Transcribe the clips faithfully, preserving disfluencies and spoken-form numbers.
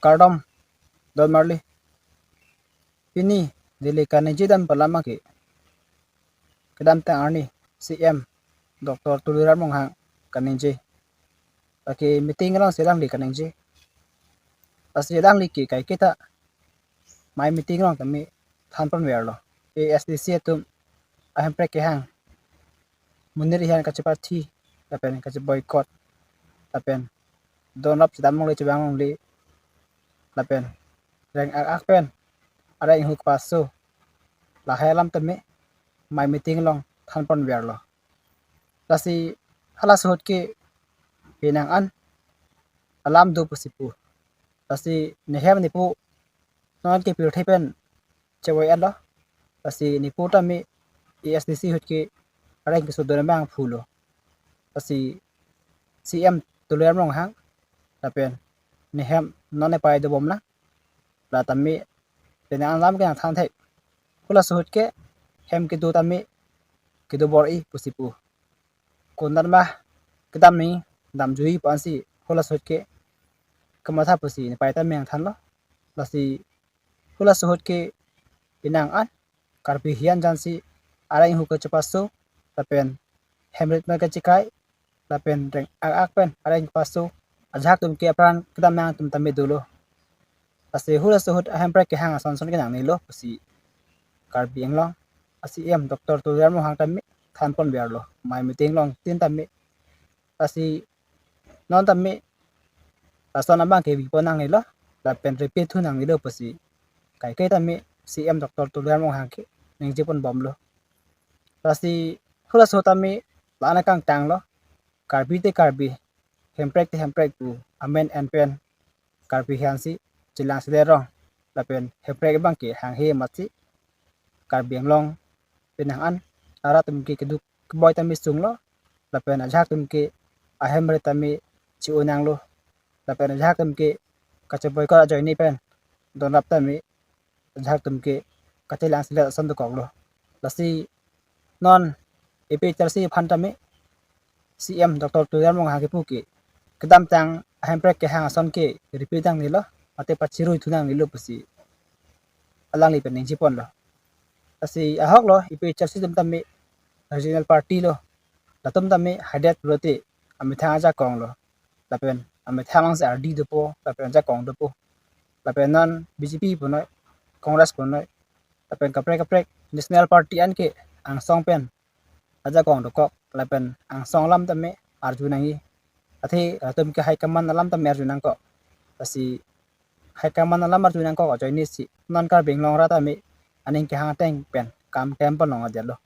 Kardom, don marli. Pini Delhi kaningje dam pu alam ke kedamtang arni C M Doctor Tuliram Ronghang kaningje. Lake meeting along si alangli kaningje. Lasi alangli ke kaiketa mei meeting along tame thanpon verlo. A S D C atum ahemprek kehang, monit rihan kachepathi, lapen kacheboycott, lapen donrap chedam longle chevang longle, lapen reng-ak-ak pen arai inghu kepaso, lahai alam tame mei meeting along thanpon verlo. Lasi halaso ahut ke penang an alam do pusi pu. Lasi nehem nepo non ke pirthe pen chevoi-etlo. Lasi nepo tame A S D C ahut ke areng kesodun abang pulo. Lasi C M Tuliram Ronghang lapen nehem non nepei dobom lang, la tame penang an alam ke nangthan thek. Halaso ahut ke hem kedo tame kedo bor-i pusi pu. Konat ma kedam ni damjui pu ansi halaso ahut ke kamatha pusi nepei tame nangthanlo. Lasi halaso ahut ke penang an Karbi hijan si areng inghu kachepaso, lapen hem rit mei kachekai, lapen reng-ak-ak pen areng kepaso ajahak atum ke apran kedam nang atum tame dolo. Lasi halaso ahut ahemprek kehang ason son ke nangnelo pusi Karbi Anglong a C M Doctor Tuliram Ronghang tame thanpon verlo, mei meeting along tin tame. Lasi non tame lason abang ke bipon nangnelo, lapen repeat thu nangnelo pusi kaiketa tame C M Doctor Tuliram Ronghang ke ningjeponbomlo. Lasi halaso ahut tame la-an akangtanglo, Karbi te Karbi, hemprek te hemprek pu amen en pen Karbi hijan si chelang selet rong, lapen hemprek abang ke hanghe amatsi Karbi Anglong penang an arat atum ke keduk keboi tame sunglo, lapen ajahak atum ke ahem rit tame chi-o nanglo, lapen ajahak atum ke kacheboycott ajoine pen donrap tame ajahak atum ke kachelang selet ason dokoklo. Lasi non A P H L C aphan tame C M Doctor Tuliram Ronghang kepu ke kedamtang ahemprek kehang ason ke repeat nangnelo, mate pachirui thu nangnelo pusi alangli pen ningjeponlo. Lasi ahoklo, A P H L C atum tame regional party lo, latum tame haidet pulote amethang ajakong lo, lapen amethang along si ardi dopo, lapen ajakong dopo. Lapen non B J P punoi, Congress punoi, lapen kaprek kaprek national party an ke angsong pen ajakong dokok, lapen angsong alam tame arju nangji. Athe latum ke high command alam tame arju nangkok. Lasi high command alam arju nangkok ajoine si non Karbi Anglong arat tame aning kehang ateng pen kam klempon long adetlo.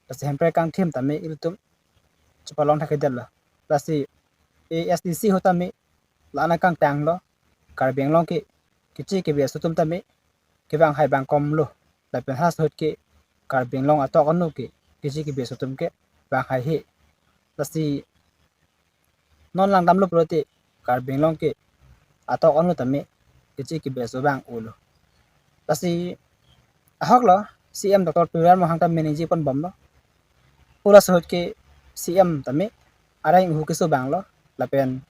Lasi hemprek kangthim tame ilitum chepalong thakthedetlo. Lasi A S D C ahut tame la-an akangtanglo, Karbi Anglong ke keche kebe aso atum tame kevang hai bang komlo, lapen halaso ahut ke Karbi Anglong atok anu ke keche kebe aso atum ke vang haihe. Lasi non langdamlo pulote Karbi Anglong ke atok anu tame keche kebe aso vang-olo. Lasi ahoklo, C M Doctor Tuliram Ronghang tame ningjeponbomlo, halaso ahut ke C M tame areng inghu keso vanglo, lapen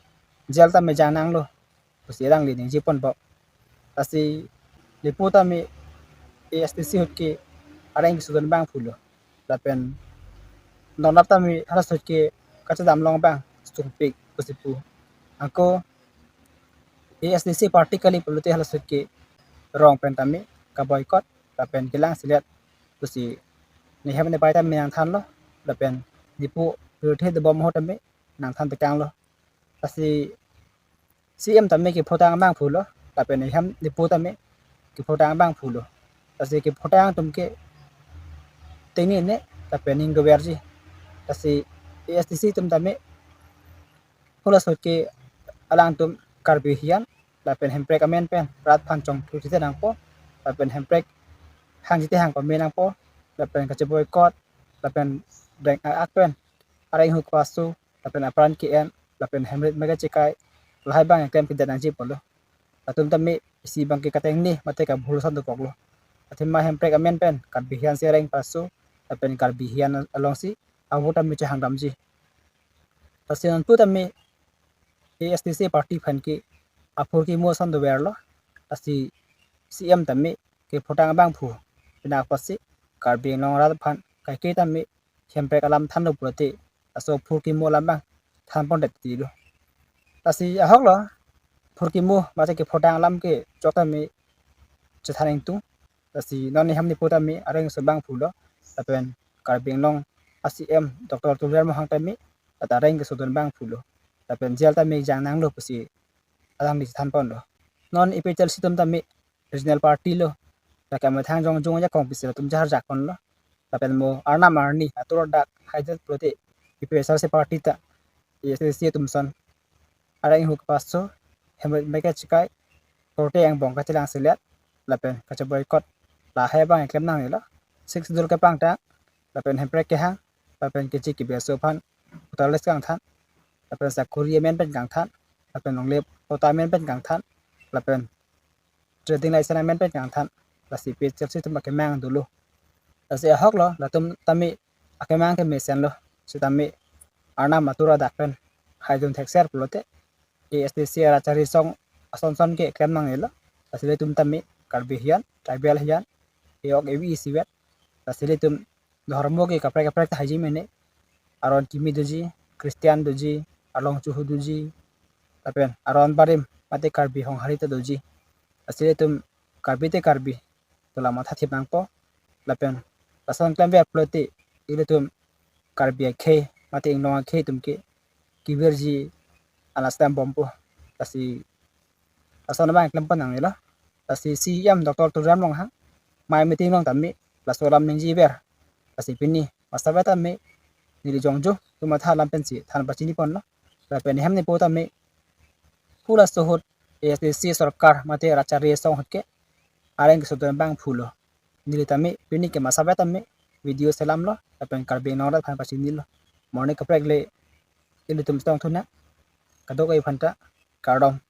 jail tame jang nanglo pusi alangli ningjeponbom. Lasi nepo tame A S D C ahut ke areng kesodun abang pulo, lapen donrap tame halaso ahut ke kachedam long abang sungpik pusi pu. Anke A S D C party kali pulote halaso ahut ke rong pen tame kaboycott lapen kelang selet pusi nehem nepei tame nangthanlo, lapen nepo pirthe dobom ahut tame nangthan tekanglo. Lasi C M tame kephotang abang pulo, lapen nehem nepo tame kephotang abang pulo. Lasi kephotang atum ke tengne ne, lapen ning doverji. Lasi A S D C atum tame halaso ahut ke alangtum Karbi hijan, lapen hemprek amen pen rat aphan chongthu chite nangpo, lapen hemprek hangji te hang pame nangpo, lapen kacheboycott, lapen reng-ak-ak pen areng inghu kepaso, lapen apran ke-en, lapen hem rit mei kachekai, lahai abang klem kedet nangji pulo. Latum tame isi abang ke katengne mate kabhul ason dokoklo. Athema hemprek amen pen Karbi hijan si areng paso, lapen Karbi hijan along si avo tame chehang damji. Lasi nonpu tame A S D C party aphan ke aphurkimo ason doverlo, Lasi C M tame kephotang abangphu, pina apotsi Karbi Anglong arat aphan kaike tame hemprek alam thanlo pulote, laso phurkimo alam abang thanpon det tilo. Lasi ahoklo, phurkimo mate kephotang alam ke chok tame chethan ingtung. Lasi non nihamni po tame areng so abangphu lo, lapen Karbi Anglong a C M Doctor Tuliram Ronghang tame lata areng keso dun abangphu lo, lapen jail tame jang nanglo pusi alangli chethanponlo. Non A P H L C atum tame regional party lo, lake methang jongjong ajakong pisi latum jaharjakponlo. Lapen mo arnam arni atur adak haidet pulote A P H L C party ta A S D C atum ason areng hu kepaso, hemrek meke chikai, korte angbong kachelang selet, lapen kache-boycott, lahai abang keklem nangnelo. Sixth Schedule kepangtang, lapen hemprek kehang, lapen kechi kebi aso aphan voter list kangthan, lapen sakori amen pen kangthan, lapen longle patta amen pen kangthan, lapen trading license amen pen kangthan. Lasi A P H L C atum akemang dolo. Lasi ahoklo, latum tame akemang ke mesenlo. Sitame arnam atur adak pen haidun thekser pulote, A S D C arat chari song ason son keklem nangnelo. Lasi ilitum tame Karbi hiyan, tribal hiyan, e-ok evi isivet. Lasi ilitum dhormo ke kaprek kaprek ta haiji mene. Aron Kimi doji, Christian doji, Arlong Chuhu doji, lapen aron barim mate Karbi Honghari ta doji. Lasi ilitum Karbi te Karbi, dola matha thip nangpo. Lapen lason klemver pulote, ilitum Karbi akhei mate inglong akhei atum ke kevirji alas dambompo. Lasi lason abang klempon nangnelo. Lasi C M Doctor Tuliram Ronghang mai meeting along tame laso alam ningjever. Lasi pini masa vet tame neli jongjong tu matha alam pensi than pachiniponlo. Lapen nihamni po tame pu laso ahut A S D C sorkar mate arat chari song ahut ke areng keso dun abangphu lo. Neli tame pini ke masa vet tame video selamlo, lapen Karbi Anglong arat aphan pachinilo. Mo arni kaprek le ilitum chetong thunang. Kadokave aphanta kardom.